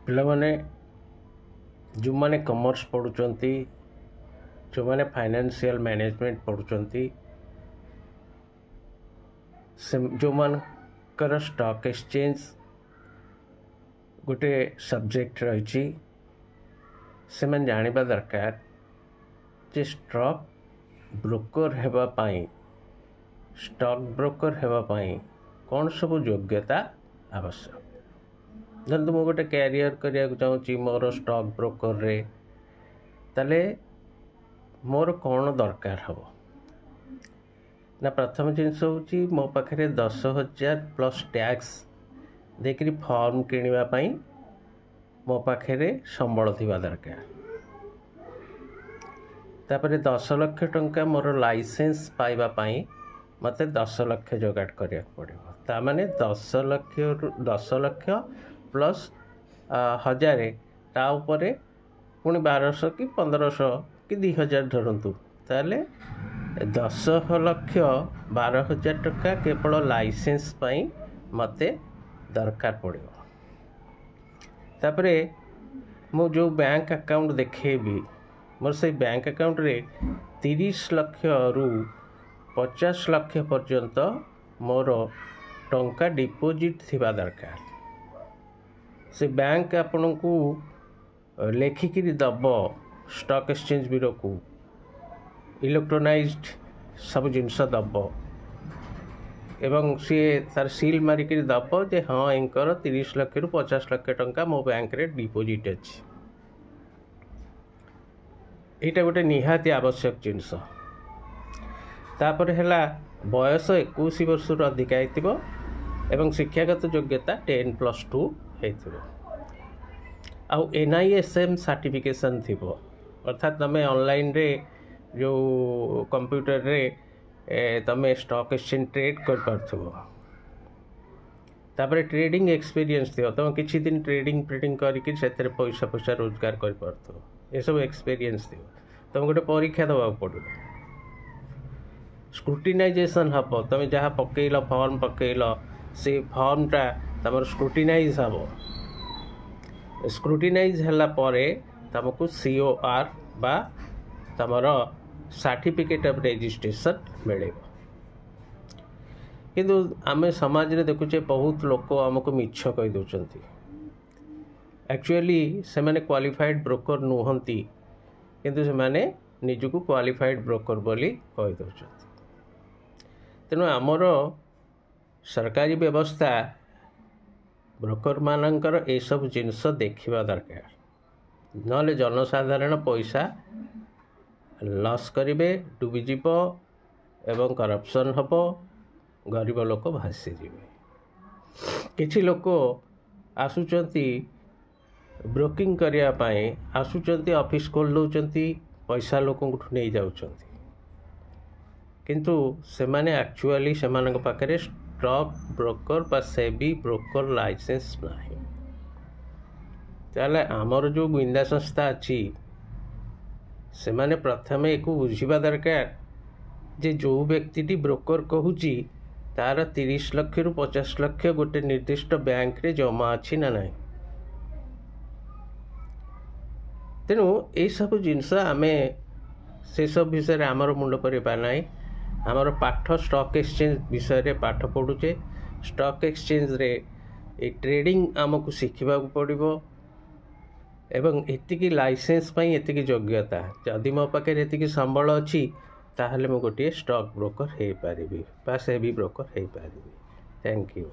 ପିଲାମାନେ, ଯେଉଁମାନେ କମର୍ସ ପଢ଼ୁଛନ୍ତି, ଯେଉଁମାନେ ଫାଇନାନ୍ସିଆଲ ମ୍ୟାନେଜମେଣ୍ଟ ପଢ଼ୁଛନ୍ତି, ସେ ଯେଉଁମାନଙ୍କର ଷ୍ଟକ୍ ଏକ୍ସଚେଞ୍ଜ ଗୋଟେ ସବଜେକ୍ଟ ରହିଛି, ସେମାନେ ଜାଣିବା ଦରକାର ଯେ ଷ୍ଟକ୍ ବ୍ରୋକର ହେବା ପାଇଁ, ଷ୍ଟକ୍ ବ୍ରୋକର ହେବା ପାଇଁ କ'ଣ ସବୁ ଯୋଗ୍ୟତା ଆବଶ୍ୟକ। ଧରନ୍ତୁ ମୁଁ ଗୋଟେ କ୍ୟାରିୟର କରିବାକୁ ଚାହୁଁଛି ମୋର ଷ୍ଟକ୍ ବ୍ରୋକରରେ, ତାହେଲେ ମୋର କ'ଣ ଦରକାର ହେବ ନା, ପ୍ରଥମ ଜିନିଷ ହେଉଛି ମୋ ପାଖରେ 10,000 ପ୍ଲସ୍ ଟ୍ୟାକ୍ସ ଦେଇକରି ଫର୍ମ କିଣିବା ପାଇଁ ମୋ ପାଖରେ ସମ୍ବଳ ଥିବା ଦରକାର। ତାପରେ 10 ଲକ୍ଷ ଟଙ୍କା ମୋର ଲାଇସେନ୍ସ ପାଇବା ପାଇଁ ମୋତେ 10 ଲକ୍ଷ ଯୋଗାଡ଼ କରିବାକୁ ପଡ଼ିବ। ତାମାନେ 10 ଲକ୍ଷରୁ 10 ଲକ୍ଷ ପ୍ଲସ୍ 1,000, ତା ଉପରେ ପୁଣି 1,200 କି 1,500 କି 2,000 ଧରନ୍ତୁ, ତାହେଲେ 10,12,000 ଟଙ୍କା କେବଳ ଲାଇସେନ୍ସ ପାଇଁ ମୋତେ ଦରକାର ପଡ଼ିବ। ତାପରେ ମୁଁ ଯେଉଁ ବ୍ୟାଙ୍କ ଆକାଉଣ୍ଟ ଦେଖେଇବି, ମୋର ସେଇ ବ୍ୟାଙ୍କ ଆକାଉଣ୍ଟରେ 30 ଲକ୍ଷରୁ 50 ଲକ୍ଷ ପର୍ଯ୍ୟନ୍ତ ମୋର ଟଙ୍କା ଡିପୋଜିଟ୍ ଥିବା ଦରକାର। ସେ ବ୍ୟାଙ୍କ ଆପଣଙ୍କୁ ଲେଖିକିରି ଦେବ, ଷ୍ଟକ୍ ଏକ୍ସଚେଞ୍ଜ ବ୍ୟୁରୋକୁ ଇଲେକ୍ଟ୍ରୋନାଇଜ୍ଡ ସବୁ ଜିନିଷ ଦେବ ଏବଂ ସିଏ ତାର ସିଲ୍ ମାରିକିରି ଦେବ ଯେ ହଁ, ଏଙ୍କର 30 ଲକ୍ଷରୁ 50 ଲକ୍ଷ ଟଙ୍କା ମୋ ବ୍ୟାଙ୍କରେ ଡିପୋଜିଟ୍ ଅଛି। ଏଇଟା ଗୋଟେ ନିହାତି ଆବଶ୍ୟକ ଜିନିଷ। ତାପରେ ହେଲା ବୟସ 21 ବର୍ଷରୁ ଅଧିକା ହେଇଥିବ ଏବଂ ଶିକ୍ଷାଗତ ଯୋଗ୍ୟତା 10+2 ହେଇଥିବ ଆଉ ଏନ୍ଆଇଏସ୍ଏମ୍ ସାର୍ଟିଫିକେସନ୍ ଥିବ। ଅର୍ଥାତ୍ ତୁମେ ଅନଲାଇନ୍ରେ ଯେଉଁ କମ୍ପ୍ୟୁଟରରେ ତୁମେ ଷ୍ଟକ୍ ଏକ୍ସଚେଞ୍ଜ ଟ୍ରେଡ଼୍ କରିପାରୁଥିବ। ତାପରେ ଟ୍ରେଡ଼ିଂ ଏକ୍ସପିରିଏନ୍ସ ଥିବ, ତୁମେ କିଛି ଦିନ ଟ୍ରେଡ଼ିଂ ଫ୍ରେଡ଼ିଂ କରିକି ସେଥିରେ ପଇସା ପଇସା ରୋଜଗାର କରିପାରୁଥିବ, ଏସବୁ ଏକ୍ସପିରିଏନ୍ସ ଥିବ। ତୁମେ ଗୋଟେ ପରୀକ୍ଷା ଦେବାକୁ ପଡ଼ିବ, ସ୍କ୍ରୁଟିନାଇଜେସନ୍ ହେବ। ତୁମେ ଯାହା ପକେଇଲ, ଫର୍ମ ପକେଇଲ, ସେ ଫର୍ମଟା ତୁମର ସ୍କ୍ରୁଟିନାଇଜ୍ ହେବ। ସ୍କ୍ରୁଟିନାଇଜ୍ ହେଲା ପରେ ତୁମକୁ ସିଓଆର୍ ବା ତୁମର ସାର୍ଟିଫିକେଟ୍ ଅଫ୍ ରେଜିଷ୍ଟ୍ରେସନ୍ ମିଳିବ। କିନ୍ତୁ ଆମେ ସମାଜରେ ଦେଖୁଛେ, ବହୁତ ଲୋକ ଆମକୁ ମିଛ କହିଦେଉଛନ୍ତି। ଆକ୍ଚୁଆଲି ସେମାନେ କ୍ୱାଲିଫାଏଡ଼୍ ବ୍ରୋକର ନୁହନ୍ତି, କିନ୍ତୁ ସେମାନେ ନିଜକୁ କ୍ୱାଲିଫାଏଡ଼୍ ବ୍ରୋକର ବୋଲି କହିଦେଉଛନ୍ତି। ତେଣୁ ଆମର ସରକାରୀ ବ୍ୟବସ୍ଥା ବ୍ରୋକରମାନଙ୍କର ଏସବୁ ଜିନିଷ ଦେଖିବା ଦରକାର, ନହେଲେ ଜନସାଧାରଣ ପଇସା ଲସ୍ କରିବେ, ଡୁବିଯିବ ଏବଂ କରପ୍ସନ୍ ହେବ, ଗରିବ ଲୋକ ଭାସିଯିବେ। କିଛି ଲୋକ ଆସୁଛନ୍ତି ବ୍ରୋକିଂ କରିବା ପାଇଁ, ଆସୁଛନ୍ତି, ଅଫିସ୍ ଖୋଲି ଦେଉଛନ୍ତି, ପଇସା ଲୋକଙ୍କଠୁ ନେଇଯାଉଛନ୍ତି, କିନ୍ତୁ ସେମାନେ ଆକ୍ଚୁଆଲି ସେମାନଙ୍କ ପାଖରେ ଷ୍ଟକ୍ ବ୍ରୋକର ବା ସେବି ବ୍ରୋକର ଲାଇସେନ୍ସ ନାହିଁ। ତାହେଲେ ଆମର ଯେଉଁ ଗୁଇନ୍ଦା ସଂସ୍ଥା ଅଛି, ସେମାନେ ପ୍ରଥମେ ଏକୁ ବୁଝିବା ଦରକାର ଯେ ଯେଉଁ ବ୍ୟକ୍ତିଟି ବ୍ରୋକର କହୁଛି, ତାର 30 ଲକ୍ଷରୁ 50 ଲକ୍ଷ ଗୋଟେ ନିର୍ଦ୍ଦିଷ୍ଟ ବ୍ୟାଙ୍କରେ ଜମା ଅଛି ନା ନାହିଁ। ତେଣୁ ଏଇସବୁ ଜିନିଷ ଆମେ ସେସବୁ ବିଷୟରେ ଆମର ମୁଣ୍ଡ କରିବା ନାହିଁ। ଆମର ପାଠ ଷ୍ଟକ୍ ଏକ୍ସଚେଞ୍ଜ ବିଷୟରେ ପାଠ ପଢ଼ୁଛେ। ଷ୍ଟକ୍ ଏକ୍ସଚେଞ୍ଜରେ ଏ ଟ୍ରେଡ଼ିଂ ଆମକୁ ଶିଖିବାକୁ ପଡ଼ିବ ଏବଂ ଏତିକି ଲାଇସେନ୍ସ ପାଇଁ ଏତିକି ଯୋଗ୍ୟତା। ଯଦି ମୋ ପାଖରେ ଏତିକି ସମ୍ବଳ ଅଛି, ତାହେଲେ ମୁଁ ଗୋଟିଏ ଷ୍ଟକ୍ ବ୍ରୋକର ହେଇପାରିବି ବା ସେବି ବ୍ରୋକର ହେଇପାରିବି। Thank you.